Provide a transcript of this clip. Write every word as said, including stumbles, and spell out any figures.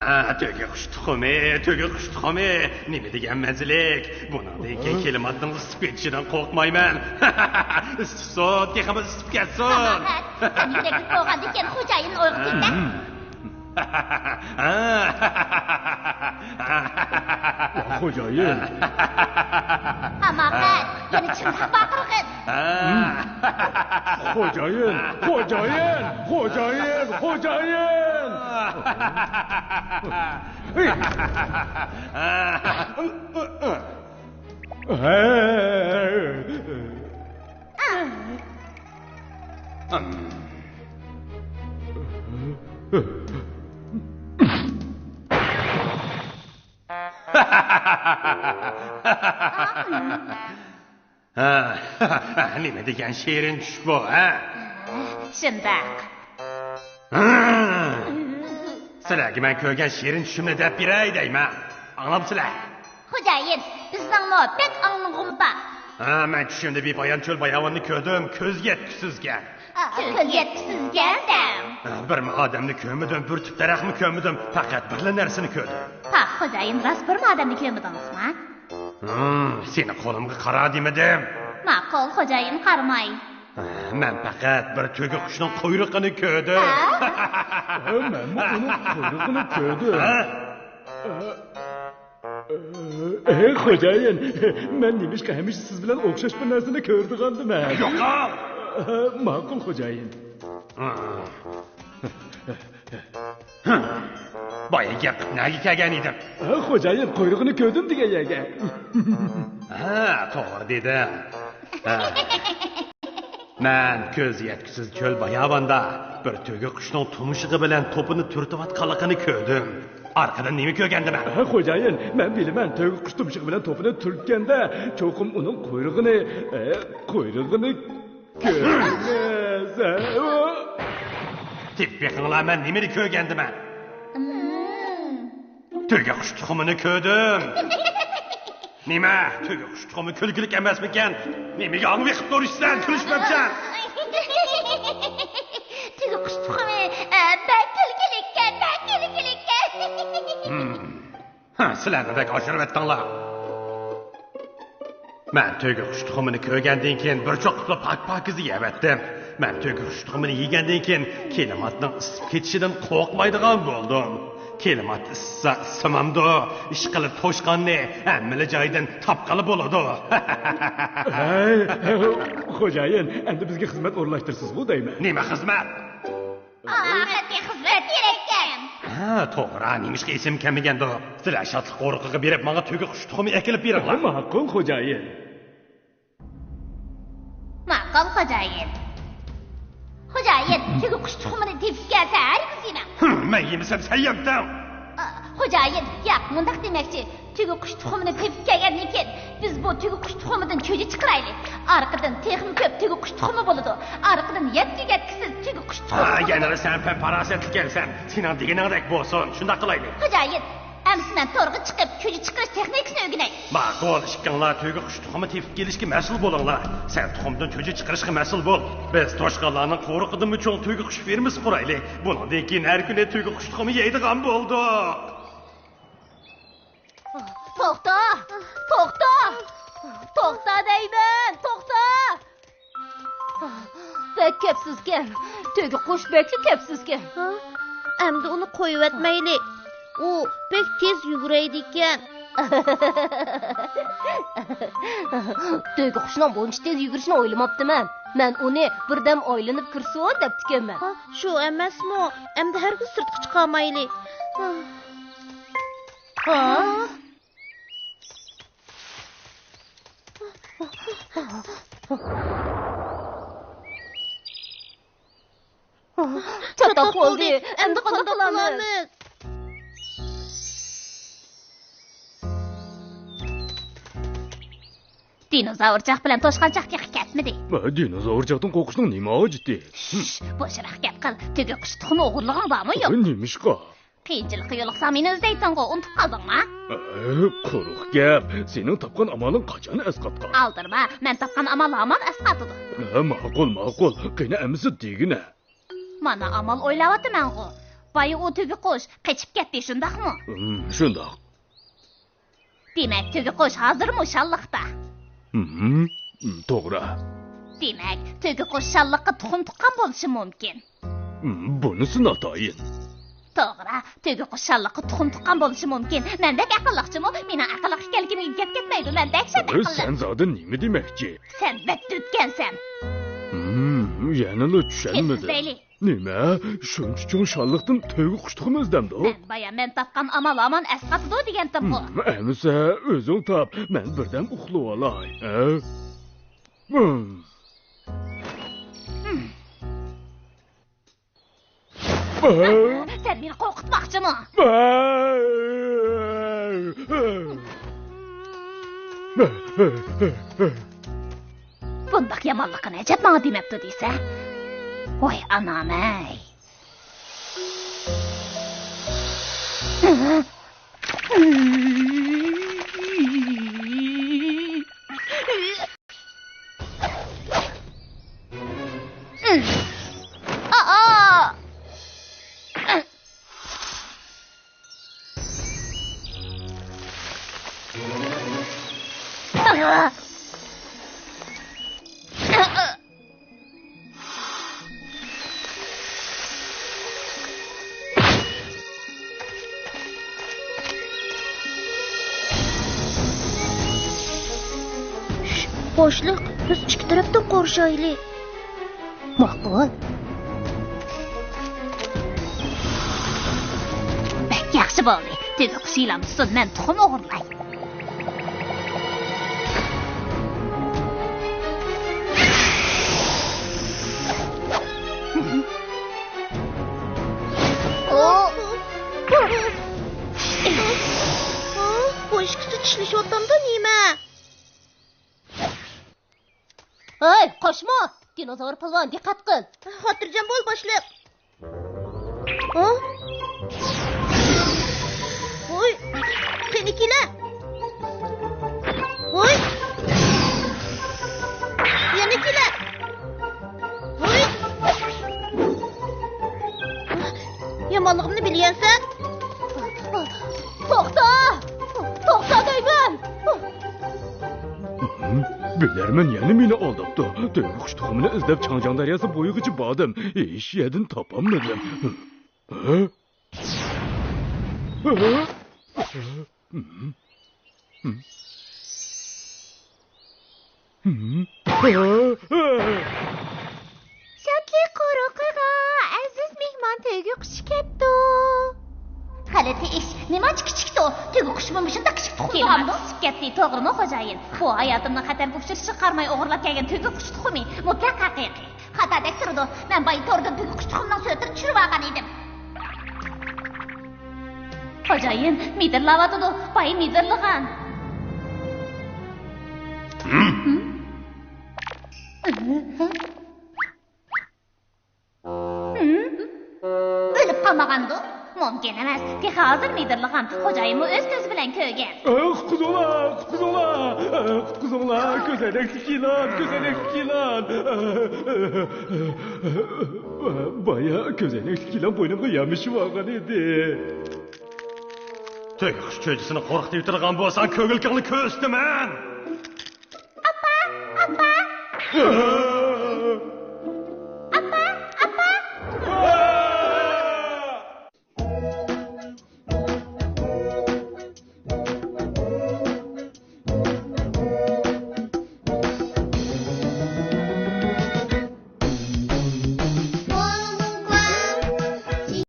ھە، تۆگە قۇش تۇخۇمى، تۆگە قۇش تۇخۇمى. نېمە دېگەن مەززىلىك. بۇنىڭدىن كېيىن كىلىماتنىڭ ئىسسىپ كېتىشىدىن قورقمايمەن. ئىسسىپ سۇن، تېخىمۇ ئىسسىپ كەتسۇن. ساپاخەت، سەن يۈرەكلىك بولغاندىكىن خوجايىن ئويغا كېتە. خوجايىن. ساپاخەت، يەنە چىڭ باقىرغىن. خوجايىن، خوجايىن، خوجايىن، خوجايىن. ھە، نېمە دېگەن شېرىن چۈش بۇ، ھە؟ شۇنداق. سىلەرگە مەن كۆرگەن شېرىن چۈشۈمنى دەپ بېرەي دەيمەن. ئاڭلامسىلەر؟ خوجايىن، بىزنىڭمۇ بەك ئاڭلىغۇمىز بار. ھە، مەن چۈشۈمدە بىپايان چۆل باياۋاننى كۆردۈم، كۆز يەتكۈسىزكەن. كۆز يەتكۈسىزكەن دەڭ. ھە، بىرمۇ ئادەمنى كۆرمىدىم، بىر تۈپ دەرەخمۇ كۆرمىدىم، پەقەت بىرلا نەرسىنى كۆردۈم. پاخ، خوجايىن، راست بىرمۇ ئادەمنى كۆرمىدىڭىزمۇ؟ ھىم، سېنى قولۇمغا قارا دېمىدىم. ماقۇل، خوجايىن، قارىماي. مەن پەقەت بىر تۆگە قۇشنىڭ قۇيرۇقىنى كۆردۈم. ھە؟ مەنمۇ ئۇنىڭ قۇيرۇقىنى كۆردۈم. ھە؟ ئەي، خوجايىن، مەن نېمىشقا ھەمىشە سىز بىلەن ئوخشاش بىر نەرسىنى كۆرىدىغاندىمەن؟ يوقاڭ! ماقۇل، خوجايىن. بايا گەپ قىلىپ نەگە كەلگەن ئىدىم؟ خوجايىن، قۇيرۇقىنى كۆردۈم دېگەن يەرگە. ھە، توغرا دېدىڭ. ھە. مەن كۆز يەتكۈسىز چۆل باياۋاندا بىر تۆگە قۇشنىڭ تۇمشۇقى بىلەن توپىنى تۈرتۈۋاتقانلىقىنى كۆردۈم. ئارقىدىن نېمە كۆرگەندىمەن؟ ھە، خوجايىن، مەن بىلىمەن، تۆگە قۇش تۇمشۇقى بىلەن توپىنى تۈرتكەندە، چوقۇم ئۇنىڭ قۇيرۇقىنى، ئە، قۇيرۇقىنى كۆردىڭىز. تېپىپ بېقىڭلار، مەن نېمىنى كۆرگەندىمەن؟ تۆگە قۇش تۇخۇمىنى كۆردۈم. نېمە، تۆگە قۇش تۇخۇمى كۈلكىلىك ئەمەسمىكەن؟ نېمىگە ئاڭ بېقىپ تۇرۇشسەن، كۈلۈشمەپسەن؟ تۆگە قۇش تۇخۇمى، ئە، بەك كۈلكىلىككەن، بەك كۈلكىلىككەن. ھىم. ھە، سىلەرمۇ بەك ئاشۇرۇۋەتتىڭلار. مەن تۆگە قۇش تۇخۇمىنى كۆرگەندىن كېيىن بىر چوققىسىلا پاك-پاكىزە يەۋەتتىم. مەن تۆگە قۇش تۇخۇمىنى يېگەندىن كېيىن كىلىماتنىڭ ئىسسىپ كېتىشىدىن قورقمايدىغان بولدۇم. كىلىمات ئىسسا ئىسسىمامدۇ، ئىشقىلىپ توشقاننى ھەممىلا جايدىن تاپقىلى بولىدۇ. ھەي، خوجايىن، ئەمدى بىزگە خىزمەت ئورۇنلاشتۇرىسىزغۇ دەيمەن. نېمە خىزمەت؟ ئالاقەتكە خىزمەت كېرەككەن. ھە، توغرا، نېمىشقا ئېسىمگە كەلمىگەندۇ؟ سىلەر شادلىق قورۇقىغا بېرىپ، ماڭا تۆگە قۇش تۇخۇمى ئەكېلىپ بېرىڭلار. ماقۇل، خوجايىن. ماقۇل، خوجايىن. خوجايىن، تۆگە قۇش تۇخۇمىنى تېپىپ كەلسە، ھەرگىز يېمەڭ. ھىم، مەن يېمىسەم، سەن يەمتىڭ. ئا، خوجايىن، ياق، مۇنداق دېمەكچى. تۆگە قۇش تۇخۇمىنى تېپىپ كەلگەندىن كېيىن، بىز بۇ تۆگە قۇش تۇخۇمىدىن چۆچە چىقىرايلى. ئارقىدىن تېخىمۇ كۆپ تۆگە قۇش تۇخۇمى بولىدۇ. ئارقىدىن يەتكۈ-يەتكۈسىز تۆگە قۇش تۇخۇمى ھا، بولىدۇ. يەنىلا سەن پەم-پاراسەتلىك ئىكەنسەن. سېنىڭ دېگىنىڭدەك بولسۇن. شۇنداق قىلايلى. خوجايىن، ئەمىسە مەن تورغا چىقىپ، چۆچە چىقىرىش تېخنىكىسىنى ئۆگىنەي. ماقۇل، ئىككىڭلار تۆگە قۇش تۇخۇمى تېپىپ كېلىشكە مەسئۇل بولۇڭلار. سەن تۇخۇمدىن چۆچە چىقىرىشقا مەسئۇل بول. بىز توشقانلارنىڭ قورۇقىدىنمۇ چوڭ تۆگە قۇش فېرمىسى قۇرايلى. بۇنىڭدىن كېيىن ھەر كۈنى تۆگە قۇش تۇخۇمى يەيدىغان بولدۇق. توختا! توختا! توختا دەيمەن! توختا! بەك كەپسىزكەن. تۆگە قۇش بەكلا كەپسىزكەن. ھا؟ ئەمدى ئۇنى قويۇۋەتمەيلى. ئۇ بەك تېز يۈگۈرەيدىكەن. تۆگە قۇشنىڭ بۇنچە تېز يۈگۈرۈشىنى ئويلىماپتىمەن. مەن ئۇنى بىردەم ئايلىنىپ كىرسۇن دەپتىكەنمەن. ھا، شۇ ئەمەسمۇ؟ ئەمدى ھەرگىز سىرتقا چىقالمايلى. ھا؟ چاتاق بولدى. ئەمدى قانداق قىلىمىز؟ دىنوزاۋرچاق بىلەن توشقانچاق تېخى كەتمىدى. دىنوزاۋرچاقتىن قورقۇشنىڭ نېمە ھاجىتى؟ شش، بوشراق گەپ قىل. تۆگە قۇش تۇخۇمى ئوغرىلىغىڭ بارمۇ يوق؟ نېمىشقا؟ قىيىنچىلىققا يولۇقساڭ مېنى ئىزدەيتتىڭغۇ، ئۇنتۇپ قالدىڭما؟ ئە، قۇرۇق گەپ. سېنىڭ تاپقان ئامالىڭ قاچان ئەسقاتقان؟ ئالدىرىما، مەن تاپقان ئامال ھامان ئەسقاتىدۇ. ھە، ماقۇل، ماقۇل. قېنى ئەمىسە دېگىنە. مانا ئامال ئويلاۋاتىمەنغۇ. بايا ئۇ تۆگە قۇش قېچىپ كەتتى، شۇنداقمۇ؟ ھىم، شۇنداق. دېمەك، تۆگە قۇش ھازىرمۇ شاللىقتا. ھىم، توغرا. دېمەك، تۆگە قۇش شاللىققا تۇخۇم تۇغقان بولۇشى مۇمكىن. ھىم، بۇنىسى ناتايىن. توغرا، تۆگە قۇش شاللىققا تۇخۇم تۇغقان بولۇشى مۇمكىن. مەن بەك ئەقىللىقچىمۇ؟ مېنىڭ ئەقىللىققا كەلگىنىگە گەپ كەتمەيدۇ، مەن دەھشەت ئەقىللىق. سەن زادى نېمە دېمەكچى؟ سەن بەك تۈرتكەنسەن. ھىم، يەنىلا چۈشەنمىدىم. كېتىپ ئىزدەيلى. نېمە؟ شۇنچە چوڭ شاللىقتىن تۆگە قۇش تۇخۇمى ئىزدەمدۇ؟ مەن بايا مەن تاپقان ئامال ھامان ئەسقاتىدۇ دېگەنتىمغۇ. ھىم، ئەمىسە ئۆزۈڭ تاپ، مەن بىردەم ئۇخلىۋالاي، ھە؟ ھىم. سەن مېنى قورقۇتماقچىمۇ؟ بۇنداق يامانلىققا نەجەپ ماڭا دېمەپتۇ دېسە؟ ۋاي ئانام-ئەي! بوشلۇق، بىز ئىككى تەرەپتىن قورشايلى. ماقۇل. بەك ياخشى بولدى. تۆگە قۇشى يىلان تۇتسۇن، مەن تۇخۇم ئوغرىلاي. بۇ ئىككىسى چىشلىشىۋاتامدۇ نېمە؟ ھەي، قوشما! دىنوزور پالۋان، دىققەت قىل! خاتىرجەم بول، باشلىق! ھە؟ ۋوي! قېنى كېلە! ۋوي! يەنە كېلە! ۋوي! يامانلىقىمنى بىلگەنسەن! توختا! توختا دەيمەن! بىلەرمەن يەنە مېنى ئالداپتۇ. تۆگە قۇش تۇخۇمىنى ئىزدەپ چاڭجياڭ دەرياسى بويىغىچە باردىم. ھېچ يەردىن تاپالمىدىم. ھە؟ ھە؟ شادلىق قورۇقىغا ئەزىز مېھمان تۆگە قۇشى كەپتۇ. غەلىتە ئىش. نېمانچە كىچىكتۇ؟ تۆگە قۇشىمۇ مۇشۇنداق كىچىك تۇخۇم تۇغامدۇ؟ تېمىمىز پىشىپ كەتتى، توغرىمۇ، خوجايىن؟ بۇ ھاياتىمنىڭ خەتەرگە ئۇچرىشىشىغا قارىماي ئوغرىلاپ كەلگەن تۆگە قۇشى تۇخۇمى. مۇتلەق ھەقىقىي. خاتادەك تۇرىدۇ. مەن بايا توردىن تۆگە قۇشى تۇخۇمىنىڭ سۈرىتىنى چۈشۈرۈۋالغان ئىدىم. خوجايىن، مىدىرلاۋاتىدۇ. بايا مىدىرلىغان. ھىم؟ ھىم؟ ئۆلۈپ قالمىغاندۇ؟ مۇمكىن ئەمەس. تېخى ھازىر مىدىرلىغان. خوجايىنمۇ ئۆز كۆزى بىلەن كۆرگەن. ئە، قۇتقۇزۇڭلار، قۇتقۇزۇڭلار! ئە، قۇتقۇزۇڭلار! كۆزەينەكلىك يىلان، كۆزەينەكلىك يىلان! ئە، ئە، ئە، ئە، بايا كۆزەينەكلىك يىلان بوينۇمغا يامىشىۋالغان ئىدى. تۆگە قۇش چۆجىسىنى قورقۇتۇۋېتىدىغان بولساڭ، كۆڭۈلكىڭنى كۆرسىتىمەن! ئاپا! ئاپا!